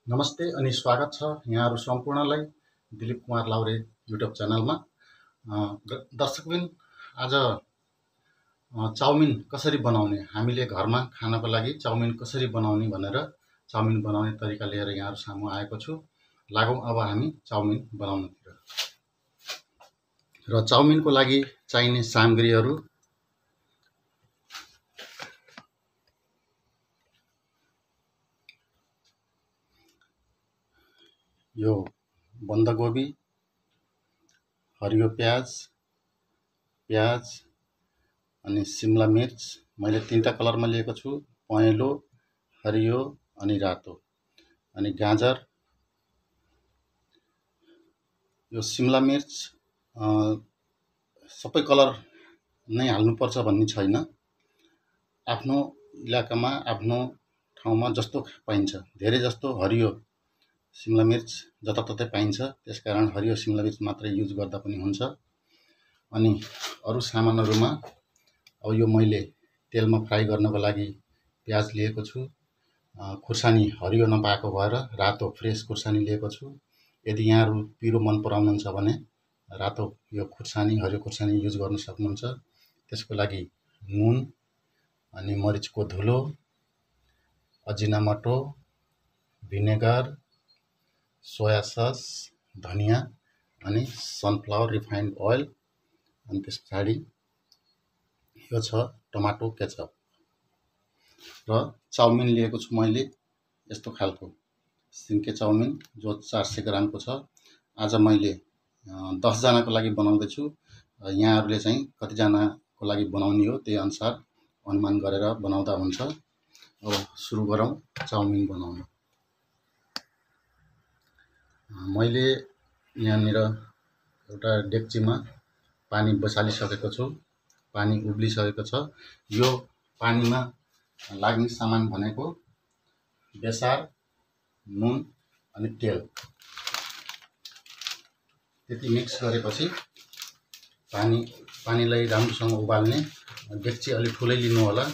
नमस्ते अनि स्वागत छ यहाँहरू सम्पूर्णलाई दिलीप कुमार लाउरे युट्युब च्यानलमा। दर्शकबिन, आज चाउमिन कसरी बनाउने, हामीले घरमा खानको लागि चाउमिन कसरी बनाउने भनेर चाउमिन बनाउने तरिका लिएर यहाँहरू सामु आएको छु। लागौँ अब हामी चाउमिन बनाउनतिर। र चाउमिनको लागि चाहिने सामग्रीहरू: यो बन्दागोभी, हरियो प्याज अनि सिमला मिर्च। मैले तीनटा कलरमा लिएको छु, पहेँलो, हरियो अनि रातो। अनि गाजर। यो सिमला मिर्च सबै कलर नै हाल्नुपर्छ भन्ने छैन। आफ्नो इलाकामा आफ्नो ठाउँमा जस्तो पाइन्छ, धेरै जस्तो हरियो सिमला मिर्च जताततै पाइन्छ, त्यसकारण हरियो सिमला मिर्च मात्रै युज गर्दा पनि हुन्छ। अनि अरू सामानहरूमा अब यो मैले तेलमा फ्राई गर्नको लागि प्याज लिएको छु। खुर्सानी हरियो नपाएको भएर रातो फ्रेस खुर्सानी लिएको छु। यदि यहाँहरू पिरो मन पराउनुहुन्छ भने रातो यो खुर्सानी, हरियो खुर्सानी युज गर्न सक्नुहुन्छ। त्यसको लागि नुन अनि मरिचको धुलो, अजिनामोटो, भिनेगर, सोया सस, धनिया अनि सनफ्लावर रिफाइन्ड ओइल। अनि त्यस पछाडि यो छ टमाटो केचप। र चाउमिन लिएको छु मैले यस्तो खालको सिन्के चाउमिन, जो 400 ग्रामको छ। आज मैले 10 जनाको लागि बनाउँदैछु। यहाँहरूले चाहिँ कतिजनाको लागि बनाउने हो त्यही अनुसार अनुमान गरेर बनाउँदा हुन्छ। अब सुरु गरौँ चाउमिन बनाउन। मैले यहाँनिर एउटा डेक्चीमा पानी बसालिसकेको छु। पानी उब्लिसकेको छ। यो पानीमा लाग्ने सामान भनेको बेसार, नुन अनि तेल। त्यति मिक्स गरेपछि पानीलाई राम्रोसँग उबाल्ने। डेक्ची अलि ठुलै लिनु होला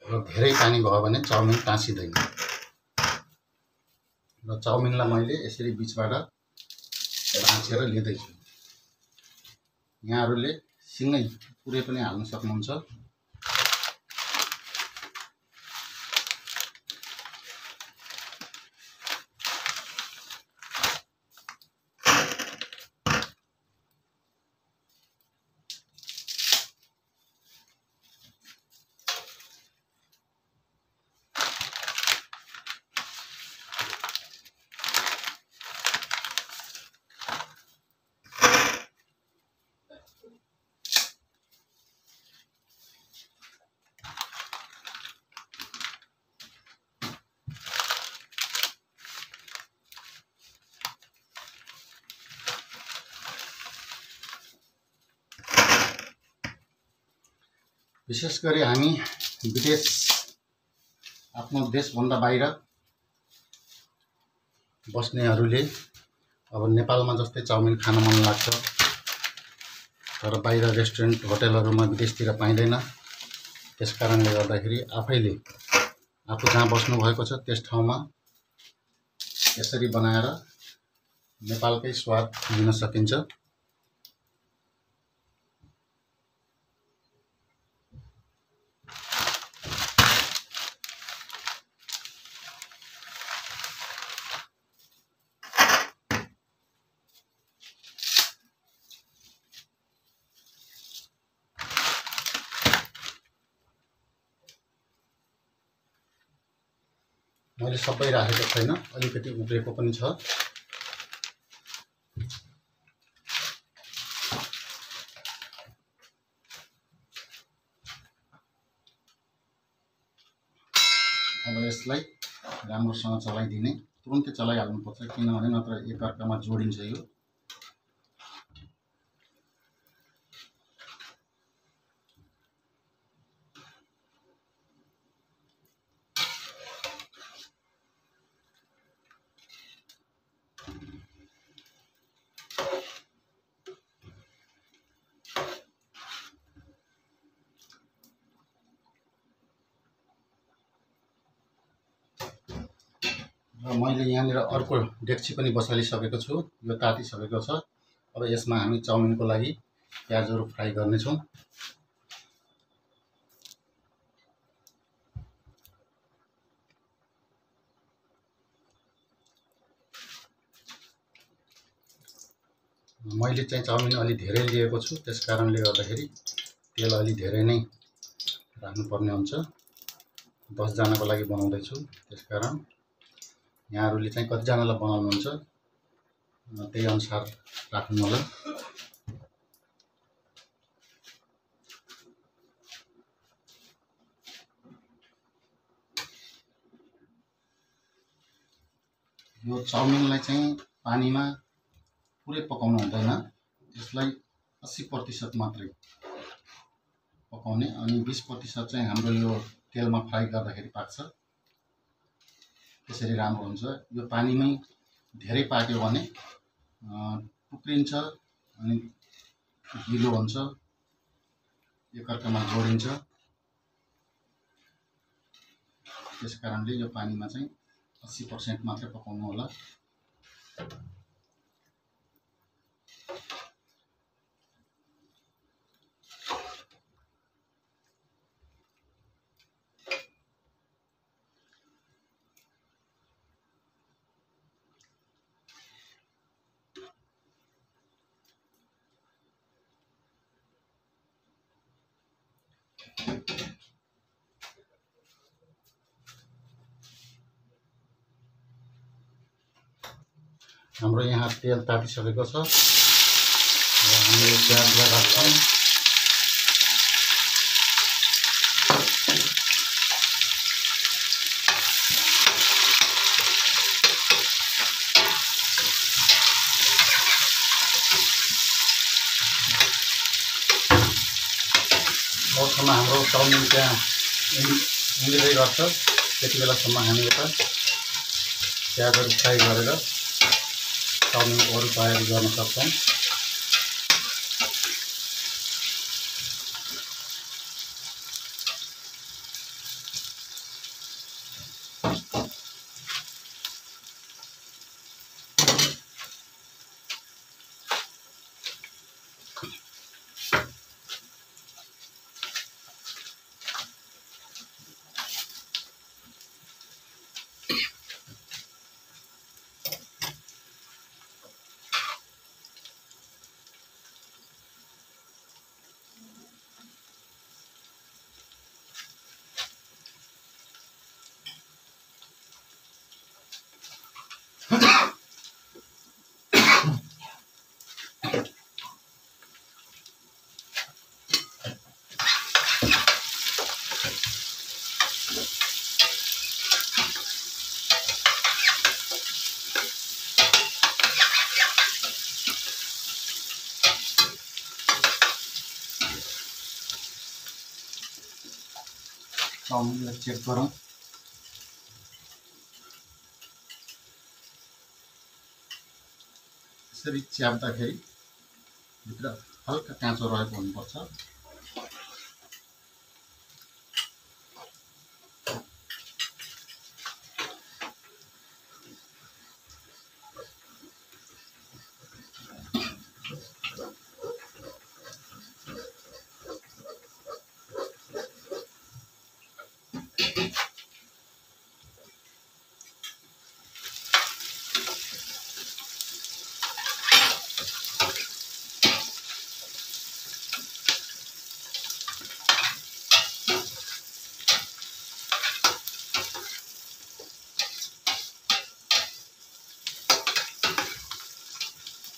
र धेरै पानी भयो भने चाउमिन टाँसिँदैन। र चाउमिनलाई मैले यसरी बिचबाट भाँचेर लिँदैछु। यहाँहरूले सिँगै पुरै पनि हाल्न सक्नुहुन्छ। विशेष गरी हामी विदेश, आफ्नो देशभन्दा बाहिर बस्नेहरूले अब नेपालमा जस्तै चाउमिन खान मन लाग्छ, तर बाहिर रेस्टुरेन्ट, होटेलहरूमा विदेशतिर पाइँदैन। त्यस कारणले गर्दाखेरि आफैले आफू जहाँ बस्नुभएको छ त्यस ठाउँमा यसरी बनाएर नेपालकै स्वाद लिन सकिन्छ। मैले सबै राखेको छैन, अलिकति उब्रेको पनि छ। अब यसलाई राम्रोसँग चलाइदिने, तुरुन्तै चलाइहाल्नुपर्छ, किनभने नत्र एकअर्कामा जोडिन्छ यो। र मैले यहाँनिर अर्को डेक्ची पनि बसालिसकेको छु। यो तातिसकेको छ। अब यसमा हामी चाउमिनको लागि प्याजहरू फ्राई गर्नेछौँ। मैले चाहिँ चाउमिन अलि धेरै लिएको छु, त्यस कारणले गर्दाखेरि तेल अलि धेरै नै राख्नुपर्ने हुन्छ। 10 जनाको लागि बनाउँदैछु, त्यसकारण यहाँहरूले चाहिँ कतिजनालाई बनाउनुहुन्छ त्यही अनुसार राख्नु होला। यो चाउमिनलाई चाहिँ पानीमा पुरै पकाउनु हुँदैन, यसलाई 80% मात्रै पकाउने अनि 20% चाहिँ हाम्रो यो तेलमा फ्राई गर्दाखेरि पाक्छ। त्यसरी राम्रो हुन्छ। यो पानीमै धेरै पाक्यो भने टुक्रिन्छ अनि गिलो हुन्छ, एकअर्कामा जोडिन्छ। त्यस कारणले यो पानीमा चाहिँ 80% मात्रै पकाउनु होला। हाम्रो यहाँ तेल तातिसकेको छ र हामीले प्याजलाई राख्छौँ। अबसम्म हाम्रो चाउमिन त्यहाँ उम्लिँदै गर्छ, त्यति बेलासम्म हामी यता प्याजहरू फ्राई गरेर चाउमिनको अरू तयारी गर्न सक्छौँ। चाउमिनलाई चेक गरौँ। यसरी च्याप्दाखेरि भित्र हल्का काँचो रहेको हुनुपर्छ।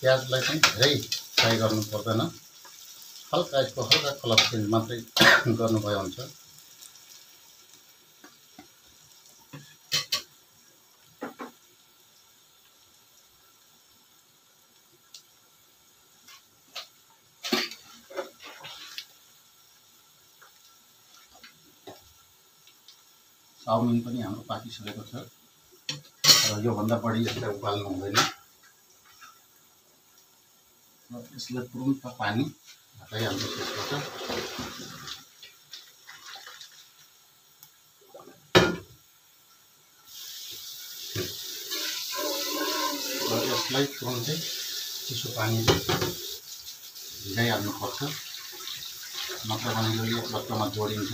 प्याजलाई चाहिँ धेरै फ्राई गर्नु पर्दैन, हल्का यसको हल्का कलर चेन्ज मात्रै गर्नुभयो हुन्छ। चाउमिन पनि हाम्रो पाकिसकेको छ र योभन्दा बढी यसलाई उबाल्नु हुँदैन। यसलाई तुरुन्त पानी हटाइहाल्नु त्यसबाट। यसलाई तुरुन्तै चिसो पानीले भिजाइहाल्नुपर्छ, नत्र भने यो लट्टमा जोडिन्छ।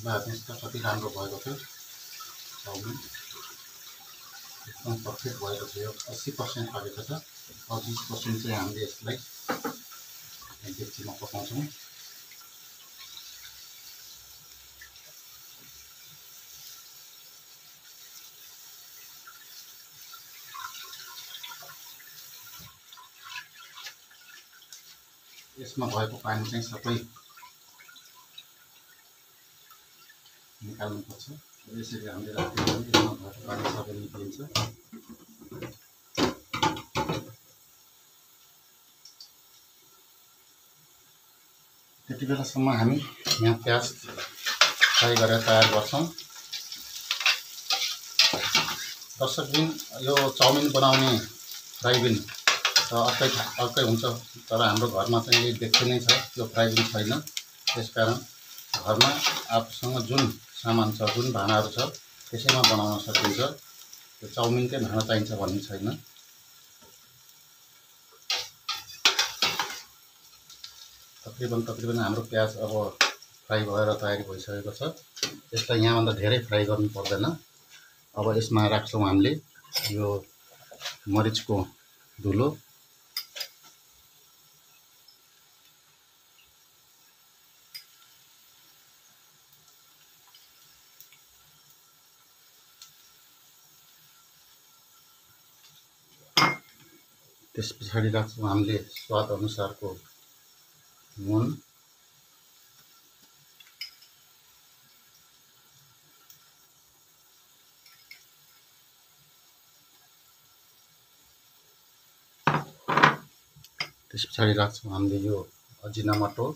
हेर्नुहोस् त कति राम्रो भएको थियो चाउमिन, एकदम पर्फेक्ट भएको थियो। 80% पाकेको छ। अब 20% चाहिँ हामीले यसलाई डेक्चीमा पकाउँछौँ। यसमा भएको पानी चाहिँ सबै निकाल्नुपर्छ। यसरी हामीले राख्यो भने यसमा भएको पानी सबै निक्लिन्छ। त्यति बेलासम्म हामी यहाँ प्याज फ्राई गरेर तयार गर्छौँ। दर्शकबिन, यो चाउमिन बनाउने फ्राई बिन त अर्कै हुन्छ, तर हाम्रो घरमा चाहिँ यही देख्ने नै छ, त्यो फ्राई बिन छैन। त्यसकारण घरमा आफूसँग जुन सामान छ, जुन भाँडाहरू छ, त्यसैमा बनाउन सकिन्छ। त्यो चाउमिनकै भाँडा चाहिन्छ भन्ने छैन। तकरिबन हाम्रो प्याज अब फ्राई भएर तयारी भइसकेको छ। यसलाई यहाँभन्दा धेरै फ्राई गर्नु पर्दैन। अब यसमा राख्छौँ हामीले यो मरिचको धुलो, त्यस पछाडि राख्छौँ हामीले स्वाद अनुसारको नुन, त्यस पछाडि राख्छौँ हामीले यो अजिनामोटो,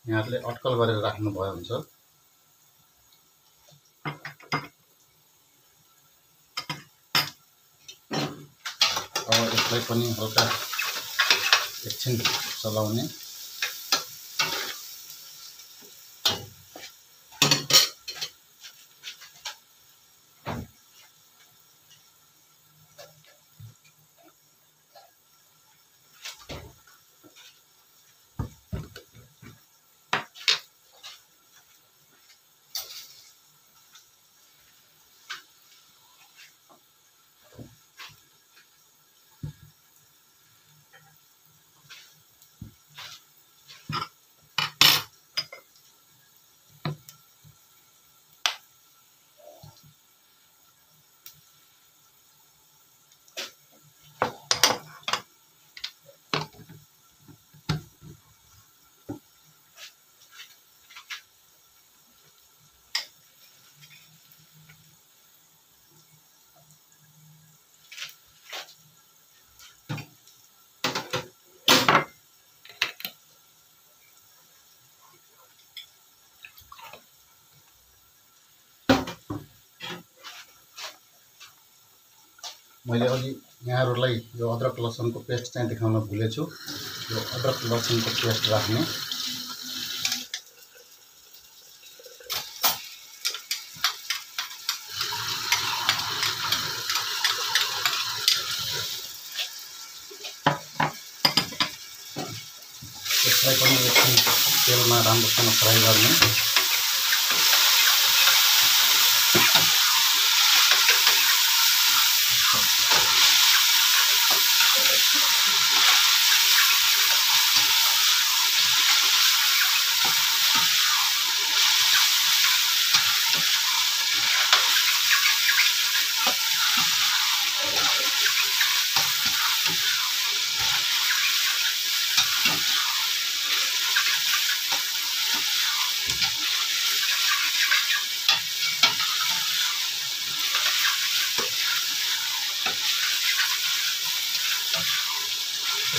यहाँहरूले अड्कल गरेर राख्नुभयो हुन्छ। अब यसलाई पनि हल्का एकछिन चलाउने। मैले अघि यहाँहरूलाई यो अदरक लसुनको पेस्ट चाहिँ देखाउन भुलेछु। यो अदरक लसुनको पेस्ट राख्ने। यसलाई पनि एकछिन तेलमा राम्रोसँग फ्राई गर्ने।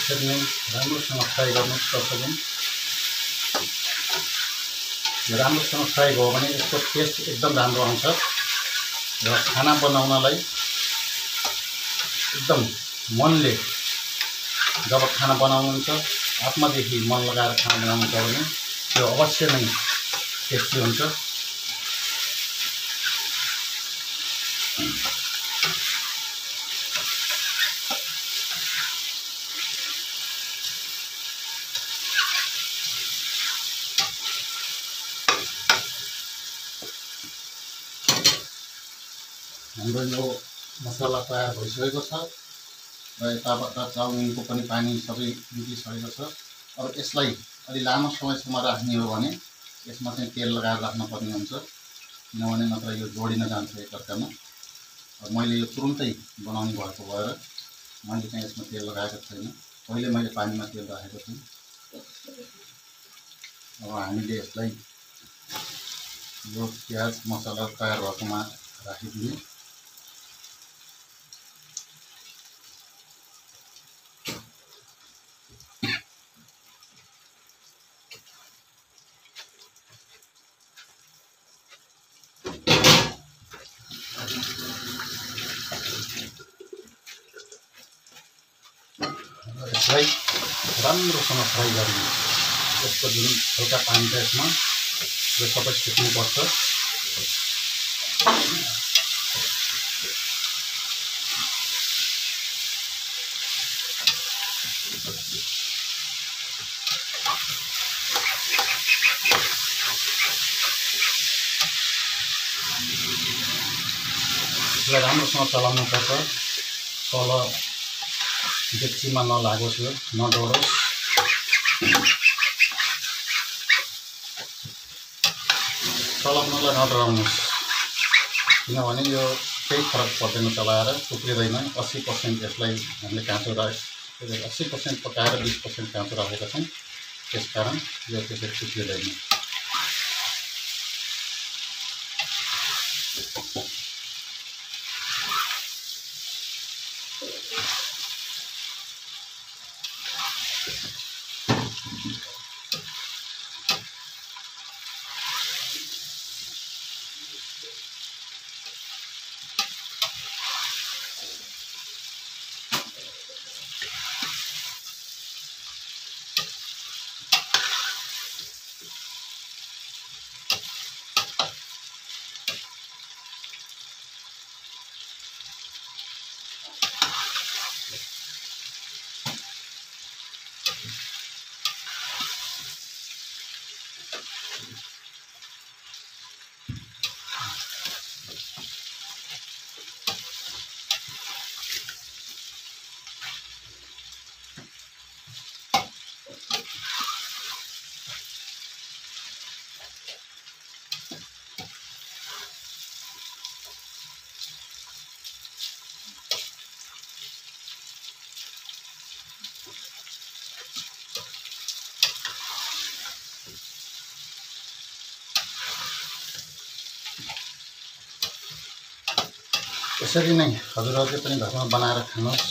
यसरी नै राम्रोसँग फ्राई गर्नुपर्छ। यो राम्रोसँग फ्राई भयो भने यसको टेस्ट एकदम राम्रो आउँछ र खाना बनाउनलाई एकदम मनले जब खाना बनाउनुहुन्छ आत्मादेखि मन लगाएर खाना बनाउनुहुन्छ भने त्यो अवश्य नै टेस्टी हुन्छ। हाम्रो यो मसला तयार भइसकेको छ र यताबाट चाउमिनको पनि पानी सबै निक्लिसकेको छ। अब यसलाई अलि लामो समयसम्म राख्ने हो भने यसमा चाहिँ तेल लगाएर राख्नुपर्ने हुन्छ, किनभने नत्र यो जोडिन जान्छ एकअर्कामा। मैले यो तुरुन्तै बनाउने भएको भएर मैले चाहिँ यसमा तेल लगाएको छैन, पहिले मैले पानीमा तेल राखेको थिएँ। अब हामीले यसलाई यो प्याज मसला तयार भएकोमा राखिदिने। यसलाई राम्रोसँग फ्राई गर्ने, यसको जुन हल्का पानी छ यसमा यो सबै सुक्नुपर्छ। यसलाई राम्रोसँग चलाउनुपर्छ, तल डेक्चीमा नलागोस्, यो नडोरोस्। चलाउनलाई नडराउनुहोस्, किनभने यो केही फरक पर्दैन, चलाएर टुक्रिँदैन। 80% यसलाई हामीले काँचो 80% पकाएर 20% काँचो राखेका छौँ, त्यसकारण यो त्यसरी टुक्रिँदैन। यसरी नै हजुरहरूले पनि घरमा बनाएर खानुहोस्।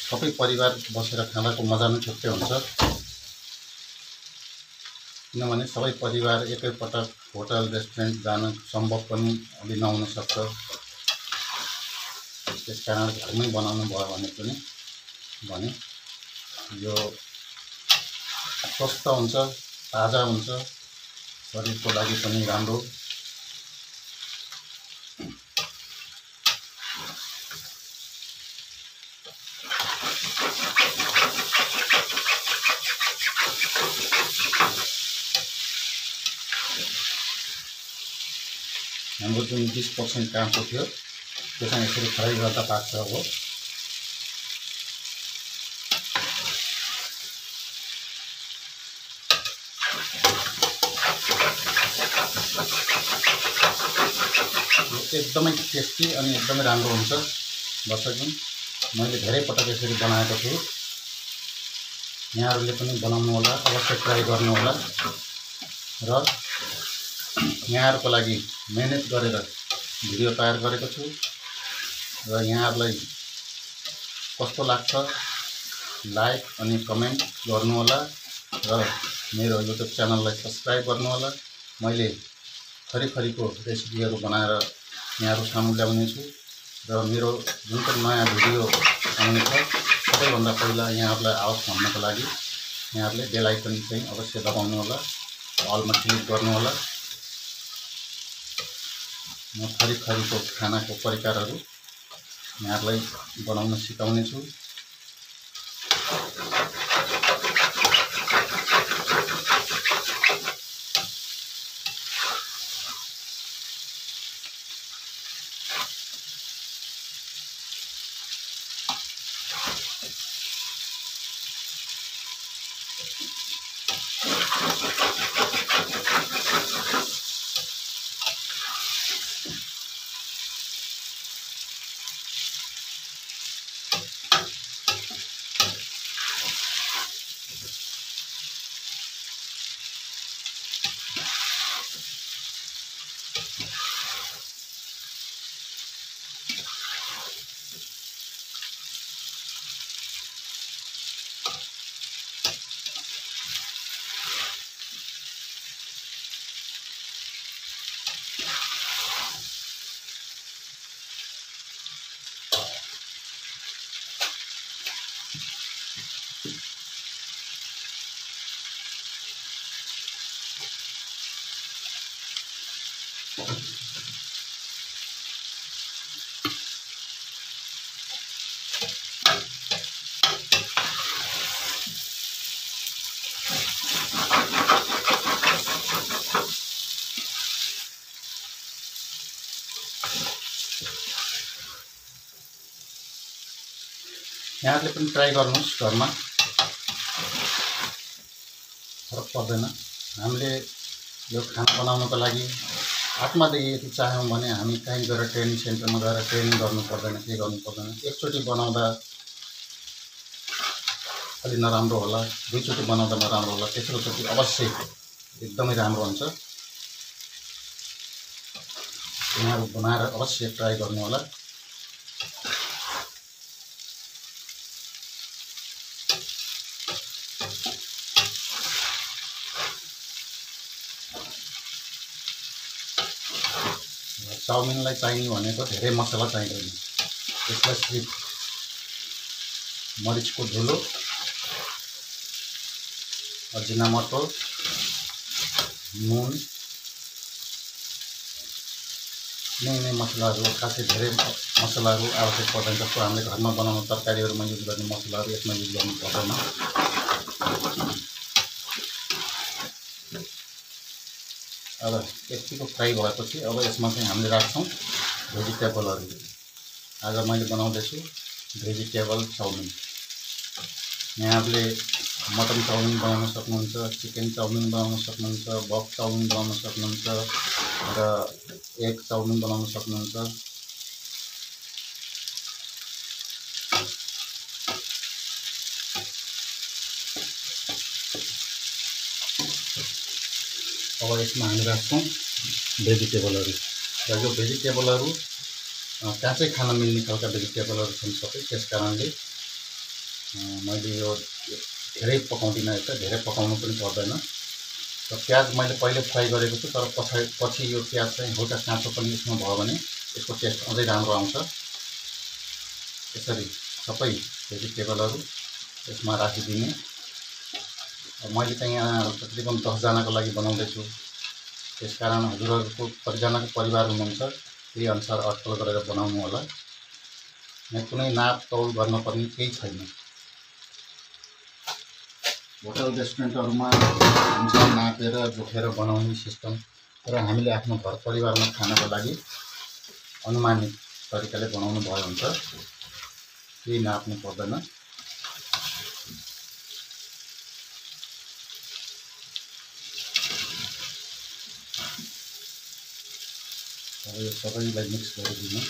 सबै परिवार बसेर खानाको मजा नै छुट्टै हुन्छ, किनभने सबै परिवार एकैपटक होटल रेस्टुरेन्ट जान सम्भव पनि अलि नहुन सक्छ। त्यसकारण घरमै बनाउनु भयो भने पनि यो स्वस्थ हुन्छ, ताजा हुन्छ, शरीरको लागि पनि राम्रो। हाम्रो जुन 20% काँचो थियो त्यसलाई यसरी फ्राई गर्दा पाक्छ। अब एकदमै टेस्टी अनि एकदमै राम्रो हुन्छ। दर्शकगण, मैले धेरै पटक यसरी बनाएको छु, यहाँहरूले पनि बनाउनु होला, अवश्य ट्राई गर्नु होला। र यहाँहरूको लागि मेहनत गरेर भिडियो तयार गरेको छु र यहाँहरूलाई कस्तो लाग्छ लाइक अनि कमेन्ट गर्नु होला र मेरो युट्युब च्यानललाई सब्स्क्राइब गर्नुहोला। मैले थरीथरीको रेसिपीहरू बनाएर यहाँहरू सामु ल्याउने छु र मेरो जुन पनि नयाँ भिडियो आउने छ सबैभन्दा पहिला यहाँहरूलाई आओस् भन्नको लागि यहाँहरूले बेल आइकन चाहिँ अवश्य दबाउनु होला, अलमा क्लिक गर्नु होला। म थरीथरीको खानाको परिकारहरू यहाँहरूलाई बनाउन सिकाउने छु। यहाँहरूले पनि ट्राई गर्नुहोस्, घरमा फरक पर्दैन। हामीले यो खाना बनाउनको लागि आत्मादेखि यदि चाह्यौँ भने हामी कहीँ गएर ट्रेनिङ सेन्टरमा गएर ट्रेनिङ गर्नु पर्दैन, के गर्नु पर्दैन। एकचोटि बनाउँदा अलि नराम्रो होला, दुईचोटि बनाउँदा नराम्रो होला, तेस्रोचोटि अवश्य एकदमै राम्रो हुन्छ। यहाँहरू बनाएर अवश्य ट्राई गर्नु होला। चाउमिनलाई चाहिने भनेको धेरै मसला चाहिँदैन। यसलाई सिर्फ मरिचको धुलो, अजिनामोटो, नुन, नै मसलाहरू, खासै धेरै मसलाहरू आवश्यक पर्दैन। जस्तो हामीले घरमा बनाउने तरकारीहरूमा युज गर्ने मसलाहरू यसमा युज गर्नु पर्दैन। अब यतिको फ्राई भएपछि अब यसमा चाहिँ हामीले राख्छौँ भेजिटेबलहरू। आज मैले बनाउँदैछु भेजिटेबल चाउमिन। यहाँहरूले मटन चाउमिन बनाउन सक्नुहुन्छ, चिकन चाउमिन बनाउन सक्नुहुन्छ, बक चाउमिन बनाउन सक्नुहुन्छ र एग चाउमिन बनाउन सक्नुहुन्छ। अब यसमा हामी राख्छौँ भेजिटेबलहरू र यो भेजिटेबलहरू काँचै खान मिल्ने खालका भेजिटेबलहरू छन् सबै। त्यस कारणले मैले यो धेरै पकाउँदिनँ, यसलाई धेरै पकाउनु पनि पर्दैन। र प्याज मैले पहिले फ्राई गरेको छु, तर पछि यो प्याज चाहिँ हल्का काँचो पनि यसमा भयो भने यसको टेस्ट अझै राम्रो आउँछ। यसरी सबै भेजिटेबलहरू यसमा राखिदिने। मैले चाहिँ यहाँ तकरिबन 10 जनाको लागि बनाउँदैछु। त्यसकारण हजुरहरूको कतिजनाको परिवार हुनुहुन्छ त्यही अनुसार अडकल गरेर बनाउनु होला। यहाँ कुनै नाप तौल गर्न पर्ने केही छैन। होटल रेस्टुरेन्टहरूमा हुन्छ नापेर जोखेर बनाउने सिस्टम, तर हामीले आफ्नो घर परिवारमा खानको लागि अनुमानित तरिकाले बनाउनु भयो हुन्छ, केही नाप्नु पर्दैन। अब यो सबैलाई मिक्स गरिदिनु।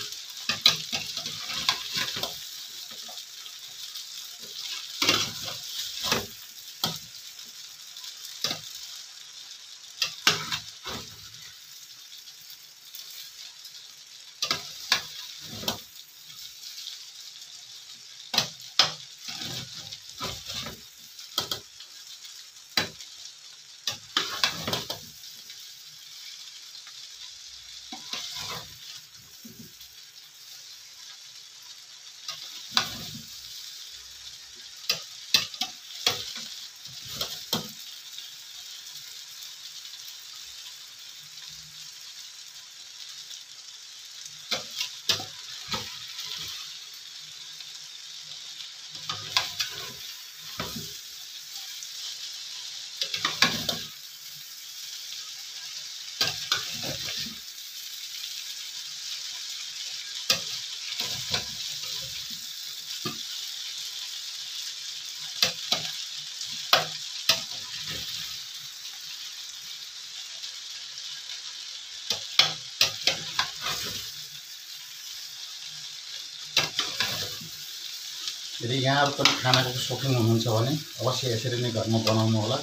यदि यहाँहरु पनि खानाको शौकीन हुनुहुन्छ भने अवश्य यसरी नै घरमा बनाउनु होला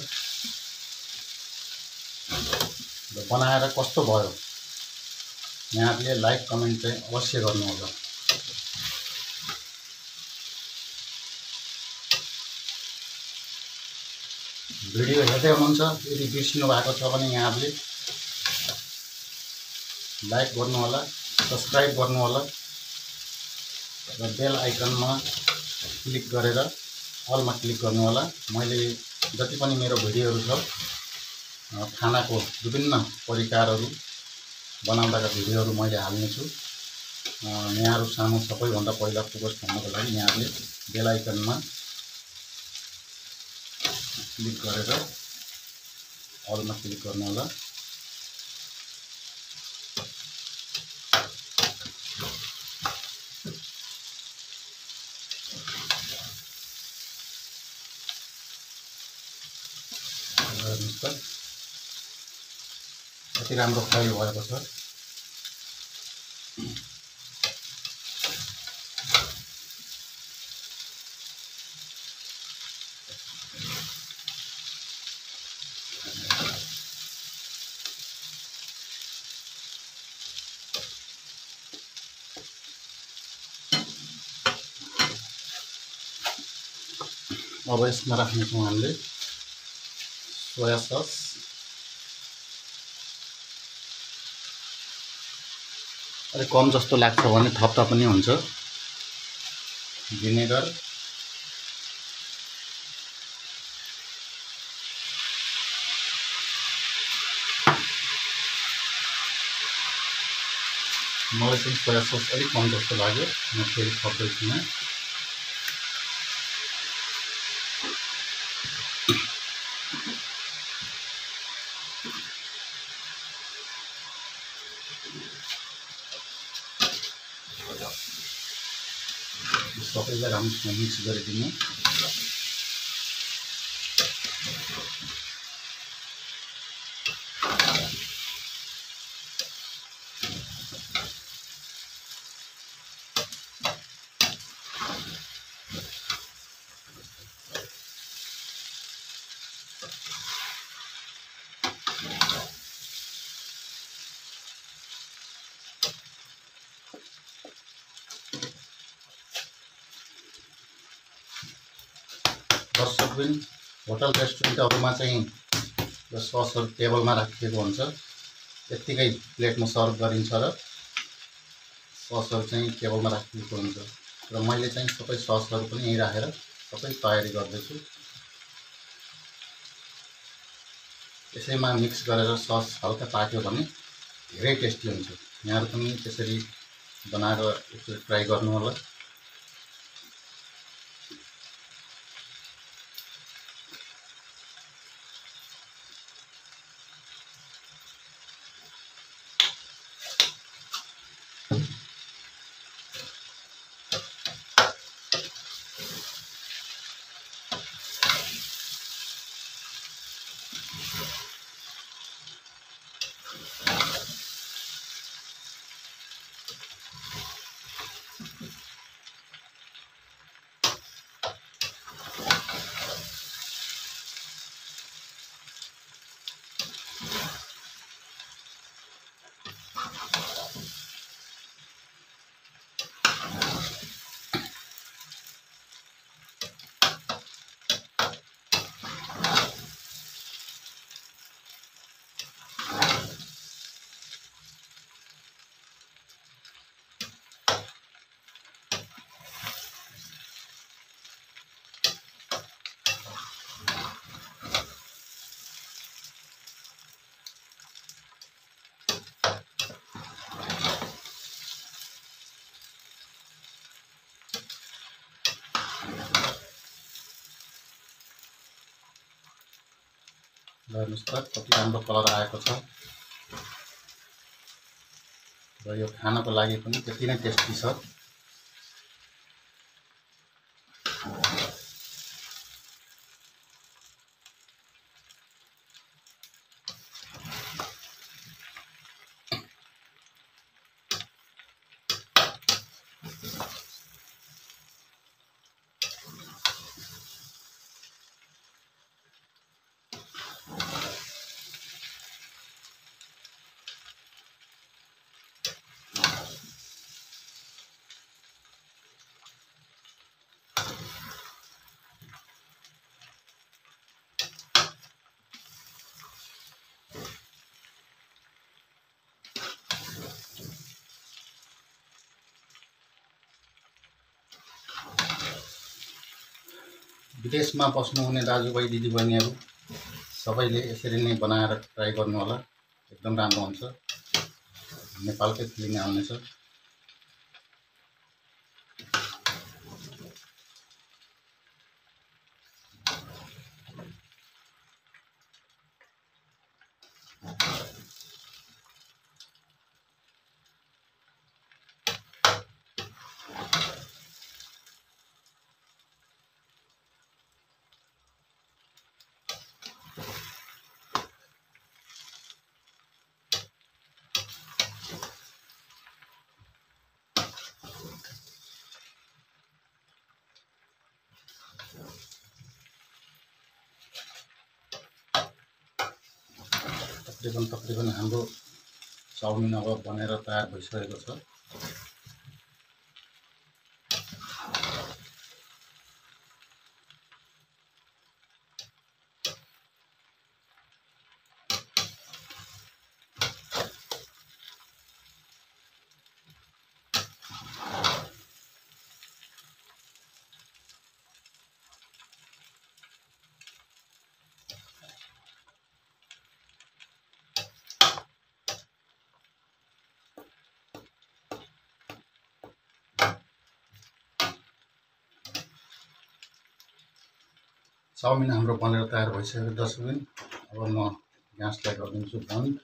र बनाएर कस्तो भयो यहाँहरुले लाइक कमेन्ट चाहिँ अवश्य गर्नु होला। भिडियो हेर्दै हुनुहुन्छ यदि बिर्सिनु भएको छ भने यहाँहरुले लाइक गर्नु होला, सब्स्क्राइब गर्नु होला र बेल आइकनमा क्लिक गरेर अलमा क्लिक गर्नु होला। मैले जति पनि मेरो भिडियोहरु छ खानाको विभिन्न परिकारहरु बनाउँदाका भिडियोहरु मैले हाल्ने छु। यहाँहरु सामु सबैभन्दा पहिला पुगोस् भन्नको लागि यहाँहरुले बेल आइकनमा क्लिक गरेर अलमा क्लिक गर्नु होला। कति राम्रो फ्राई भएको छ। अब यसमा राख्नेछौँ हामीले सोया सस, अलि कम जस्तो लाग्छ भने थप्दा पनि हुन्छ, भिनेगर, मलाई चाहिँ सोया सस अलिक कम जस्तो लाग्यो, म फेरि थप्दैछु यहाँ। सबैलाई राम्रोसँग मिक्स गरिदिनु। दर्शकबिन होटल रेस्टुरेन्टहरुमा चाहिँ यो ससहरु टेबलमा राखिएको हुन्छ, यतिकै प्लेटमा सर्भ गरिन्छ र ससहरु चाहिँ टेबलमा राखिएको हुन्छ र मैले चाहिँ सबै ससहरु पनि यही राखेर सबै तयारी गर्दैछु। यसैमा मिक्स गरेर सस हल्का पाक्यो भने धेरै टेस्टी हुन्छ। यहाँहरु पनि त्यसरी बनाएर यसरी ट्राई गर्नु होला। हेर्नुस् त कति राम्रो कलर आएको छ र यो खानको लागि पनि त्यति नै टेस्टी छ। विदेशमा बस्नुहुने दाजुभाइ दिदीबहिनीहरू सबैले यसरी नै बनाएर ट्राई गर्नु होला। एकदम राम्रो हुन्छ, नेपालकै फिलिङ आउनेछ। तकरिबन हाम्रो चाउमिन अब बनेर तयार भइसकेको छ। चाउमिन हाम्रो बनेर तयार भइसक्यो दर्शकबिन। अब म ग्यासलाई गरिदिन्छु बन्द।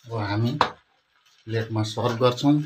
अब हामी प्लेटमा सर्भ गर्छौँ।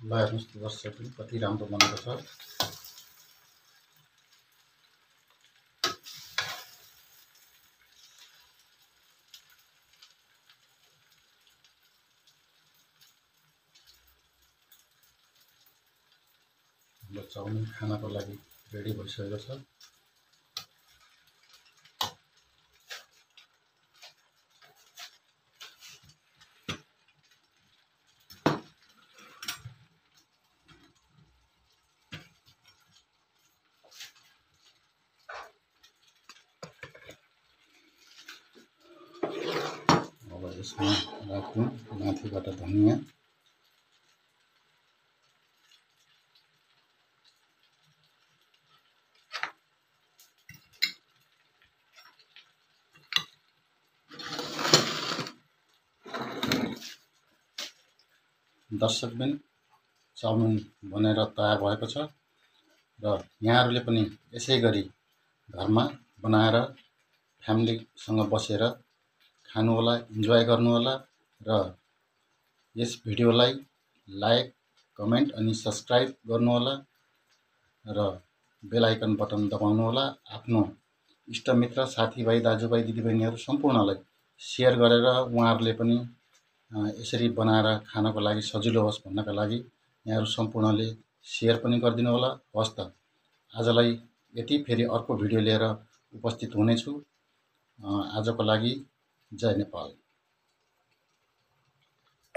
ल हेर्नुहोस् त दर्शकबिन कति राम्रो बनेको छ। हाम्रो चाउमिन खानको लागि रेडी भइसकेको छ। अब यसमा राख्यौँ माथिबाट धनिया। दर्शकबिन चाउमिन बनेर तयार भएको छ र यहाँहरूले पनि यसै गरी घरमा बनाएर फ्यामिलीसँग बसेर खानुहोला, इन्जोय गर्नुहोला र यस भिडियोलाई लाइक, कमेन्ट अनि सब्स्क्राइब गर्नुहोला र बेल आइकन बटन दबाउनुहोला। आफ्नो इष्टमित्र, साथीभाइ, दाजुभाइ, दिदीबहिनीहरू सम्पूर्णलाई सेयर गरेर उहाँहरूले पनि यसरी बनाएर खानको लागि सजिलो होस् भन्नका लागि यहाँहरू सम्पूर्णले सेयर पनि गरिदिनु होला। हवस् त, आजलाई यति। फेरि अर्को भिडियो लिएर उपस्थित हुनेछु। आजको लागि जय नेपाल।